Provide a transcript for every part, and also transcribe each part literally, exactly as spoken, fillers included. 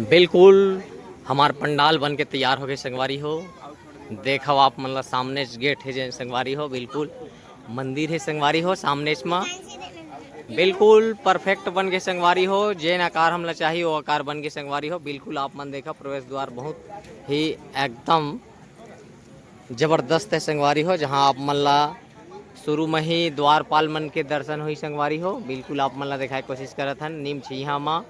बिल्कुल हमार पंडाल बन के तैयार हो गए संगवारी हो। देखो आप मन ला सामने गेट है जे संगवारी हो, बिल्कुल मंदिर है संगवारी हो सामने मा। बिल्कुल परफेक्ट बन के संगवारी हो, जेन आकार हमला चाहिए वो आकार बन के संगवारी हो। बिल्कुल आप मन देखा प्रवेश द्वार बहुत ही एकदम जबरदस्त है संगवारी हो, जहां आप मन ला शुरू में ही द्वारपाल मन के दर्शन होई संगवारी हो। बिल्कुल आप मन ला दिखाए कोशिश करत हन नीम छइहा मा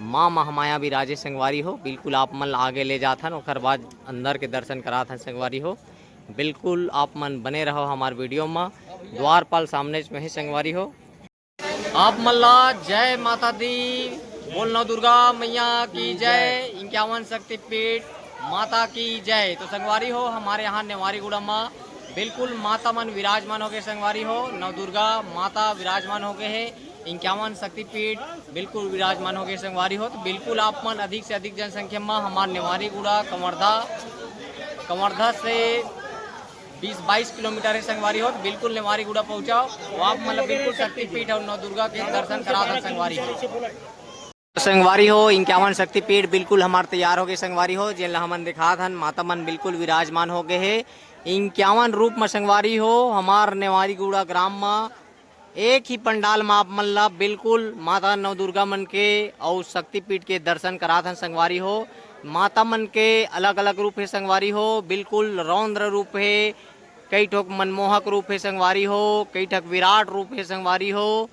माँ महामाया विराजे संगवारी हो। बिल्कुल आप मन ला आगे ले जात हन, ओकर बाद अंदर के दर्शन करात हन संगवारी हो। बिल्कुल आप मन बने रहो हमार वीडियो मा। द्वारपाल सामने में ही संगवारी हो। आप मन ला जय माता दी, बोल नव दुर्गा मैया की जय, इक्यावन शक्तिपीठ माता की जय। तो संगवारी हो, हमारे यहाँ नेवारी गुड़ा मा बिल्कुल माता मन विराजमान हो गए संगवारी हो, नव दुर्गा माता विराजमान हो गए है, इक्यावन शक्तिपीठ बिल्कुल विराजमान हो गए संगवारी हो। तो बिल्कुल आप मन अधिक से अधिक जनसंख्या मा हमार नेवारी गुड़ा कमरधा, कमरधा से बीस बाईस किलोमीटर है संगवारी हो, तो बिल्कुल नेवारी गुड़ा पहुंचाओ। वो आप मतलब बिल्कुल शक्तिपीठ और नव दुर्गा के दर्शन करा दो संगवारी हो। संगवारी हो, इक्यावन शक्तिपीठ बिल्कुल हमार तैयार हो गए संगवारी हो, जेन ला हमन दिखात हन, माता मन बिल्कुल विराजमान हो गए है इक्यावन रूप में संगवारी हो। हमार नेवारी गुड़ा ग्राम में एक ही पंडाल में आप मन ला बिल्कुल माता नवदुर्गा मन के अउ शक्तिपीठ के दर्शन करात हन संगवारी हो। माता मन के अलग-अलग रूप हे संगवारी हो, बिल्कुल रौद्र रूप हे, कई ठोक मनमोहक रूप हे संगवारी हो, कई ठक विराट रूप हे संगवारी हो।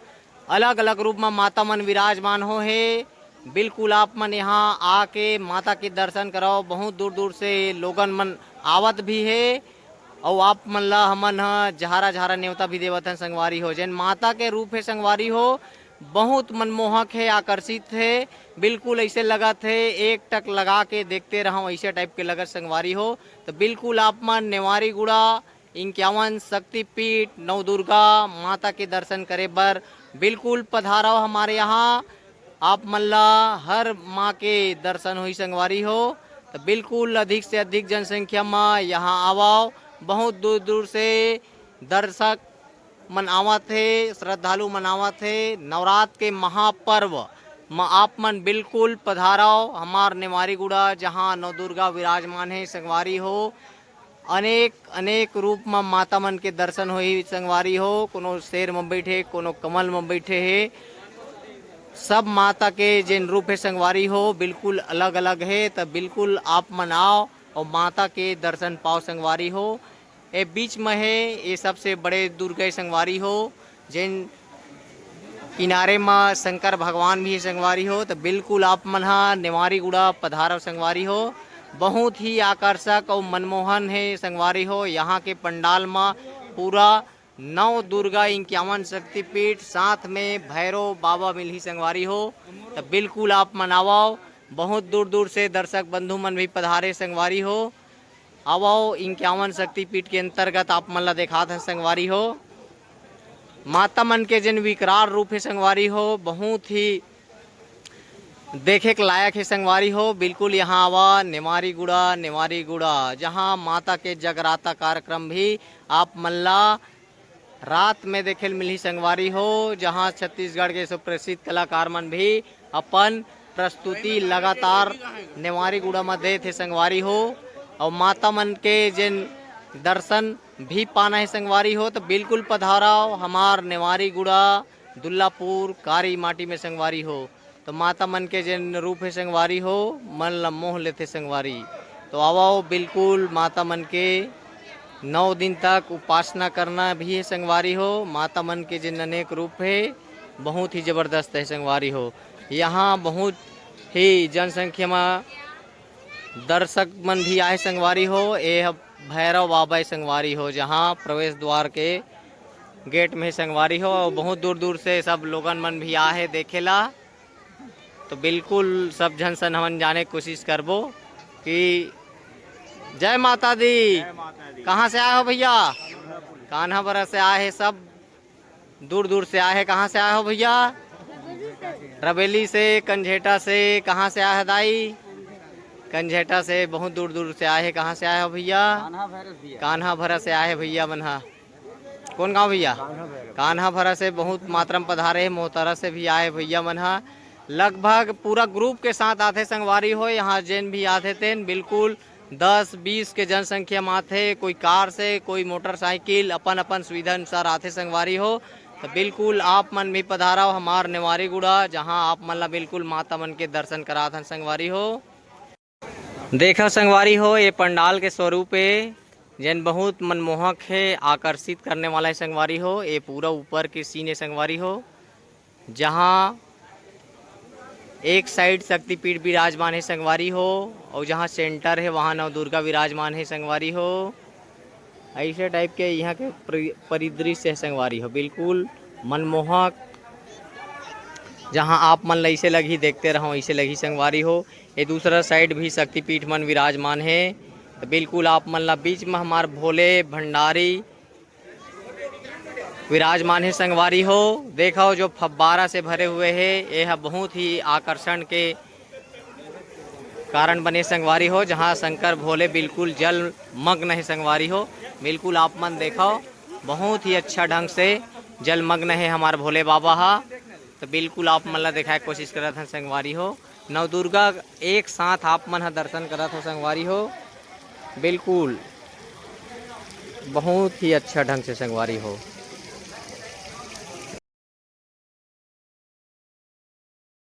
अलग-अलग रूप में माता मन विराजमान हो हे। बिल्कुल आप मन यहाँ आके माता के दर्शन करव। बहुत दूर-दूर से लोगन मन आवत भी हे। अउ आप मन ला हमन ह जहारा जहारा नेवता भी देवत हन संगवारी हो। जेन माता के रूप हे संगवारी हो, बहुत मनमोहक हे, आकर्षित हे, बिल्कुल ऐसे लगत हे एक टक लगा के देखते रहव, ऐसे टाइप के लगत संगवारी हो। तो बिल्कुल आप मन नेवारी गुड़ा इक्यावन शक्तिपीठ नवदुर्गा माता के दर्शन करे बर बिल्कुल पधारव हमारे यहाँ। आप मन ला हर माँ के दर्शन होई संगवारी हो, तो बिल्कुल अधिक से अधिक जनसंख्या मा यहाँ आवव। बहुत दूर दूर से दर्शक मन आवत हे, श्रद्धालु मन आवत हे। नवरात्र के महापर्व म आप मन बिल्कुल पधारव हमार नेवारी गुड़ा, जहाँ नवदुर्गा विराजमान हे संगवारी हो। अनेक अनेक रूप म माता मन के दर्शन होही संगवारी हो। कोनो शेर म बैठे, कोनो कमल म बैठे हे। सब माता के जेन रूप हे संगवारी हो, बिल्कुल अलग अलग हे। त बिल्कुल आप मन आव अउ माता के दर्शन पाव संगवारी हो। ए बीच म हे, ये सबसे बड़े दुर्ग हे संगवारी हो, जेन किनारे म शंकर भगवान भी हे संगवारी हो। त बिल्कुल आप मन ह नेवारी गुड़ा पधारव संगवारी हो। बहुत ही आकर्षक अउ मनमोहन हे संगवारी हो। यहाँ के पंडाल म पूरा नौ दुर्गा इक्यावन शक्तिपीठ, साथ में भैरव बाबा मिलही संगवारी हो। त बिल्कुल आप मन आवव। बहुत दूर दूर से दर्शक बंधु मन भी पधारे संगवारी हो। आवव, इक्यावन शक्तिपीठ के अंतर्गत आप मन ला देखात हन संगवारी हो। माता मन के जेन विकराल रूप हे संगवारी हो, बहुत ही देखे के लायक हे संगवारी हो। बिल्कुल यहाँ आवा, नेवारी गुड़ा, नेवारी गुड़ा, जहाँ माता के जगराता कार्यक्रम भी आप मन ला रात में देखे ल मिलही संगवारी हो, जहाँ छत्तीसगढ़ के सुप्रसिद्ध कलाकार मन भी अपन प्रस्तुति लगातार नेवारी गुड़ा म देत हे संगवारी हो। अउ माता मन के जेन दर्शन भी पाना हे संगवारी हो, तो बिल्कुल पधारव हमार नेवारी गुड़ा दुल्लापुर कारी माटी में संगवारी हो। तो माता मन के जेन रूप हे संगवारी हो, मन ला मोह लेथे संगवारी। तो आवव, बिल्कुल माता मन के नौ दिन तक उपासना करना भी हे संगवारी हो। माता मन के जेन अनेक रूप हे, बहुत ही जबरदस्त हे संगवारी हो। यहाँ बहुत ही जनसंख्या म दर्शक मन भी आए संगवारी हो। ए ह भैरव बाबा हे संगवारी हो, जहाँ प्रवेश द्वार के गेट में संगवारी हो। बहुत दूर दूर से सब लोगन मन भी आए हे देखे ला। तो बिल्कुल सब झन सन हमन जाने के कोशिश करबो कि जय माता दी। जय माता दी। कहाँ से आए हो भैया? कान्हा बरा से आए हे सब, दूर दूर से आए हे। कहाँ से आए हो भैया? रबेली से, कंझेटा से। कहाँ से आए हे दाई? कंझेटा से। बहुत दूर दूर से आए हे। कहाँ से आए हो भैया? कान्हा भैरस भैया। कान्हा भरा से आए हे भैया मन हा। कौन गांव भैया? कान्हा भैरव। कान्हा भैरव से बहुत मात्रा में पधारे हे, मोहतरा से भी आए भैया मन हा। लगभग पूरा ग्रुप के साथ आथे संगवारी हो। यहाँ जेन भी आथे तेन बिल्कुल दस बीस के जनसंख्या में आथे, कोई कार से, कोई मोटरसाइकिल, अपन अपन सुविधा अनुसार आथे संगवारी हो। तो बिल्कुल आप मन भी पधारव हमार नेवारी गुड़ा, जहाँ आप मन ला बिल्कुल माता मन के दर्शन कराथन संगवारी हो। देखव संगवारी हो, ये पंडाल के स्वरूप ए, जेन बहुत मनमोहक हे, आकर्षित करने वाला हे संगवारी हो। ये पूरा ऊपर के सीन हे संगवारी हो, जहाँ एक साइड शक्तिपीठ विराजमान हे संगवारी हो, और जहाँ सेंटर हे वहाँ नवदुर्गा विराजमान हे संगवारी हो। ऐसे टाइप के यहाँ के परि-, परिदृश्य हे संगवारी हो, बिल्कुल मनमोहक। जहाँ आप मन ला ऐसे लगही, देखते रहो ऐसे लगही संगवारी हो। ये दूसरा साइड भी शक्तिपीठ मन विराजमान हे। तो बिल्कुल आप मन ला बीच में हमार भोले भंडारी विराजमान हे संगवारी हो। देखो जो फब्बारा से भरे हुए हे, ये ह बहुत ही आकर्षण के कारण बने संगवारी हो, जहाँ शंकर भोले बिल्कुल जल मग्न हे संगवारी हो। बिल्कुल आप मन देखो, बहुत ही अच्छा ढंग से जल मग्न हे हमार भोले बाबा हा। तो बिल्कुल आप मन ला दिखाए के कोशिश करत हन संगवारी हो। नवदुर्गा एक साथ आप मन ह दर्शन करत हो संगवारी हो। बिल्कुल बहुत ही अच्छा ढंग से संगवारी हो।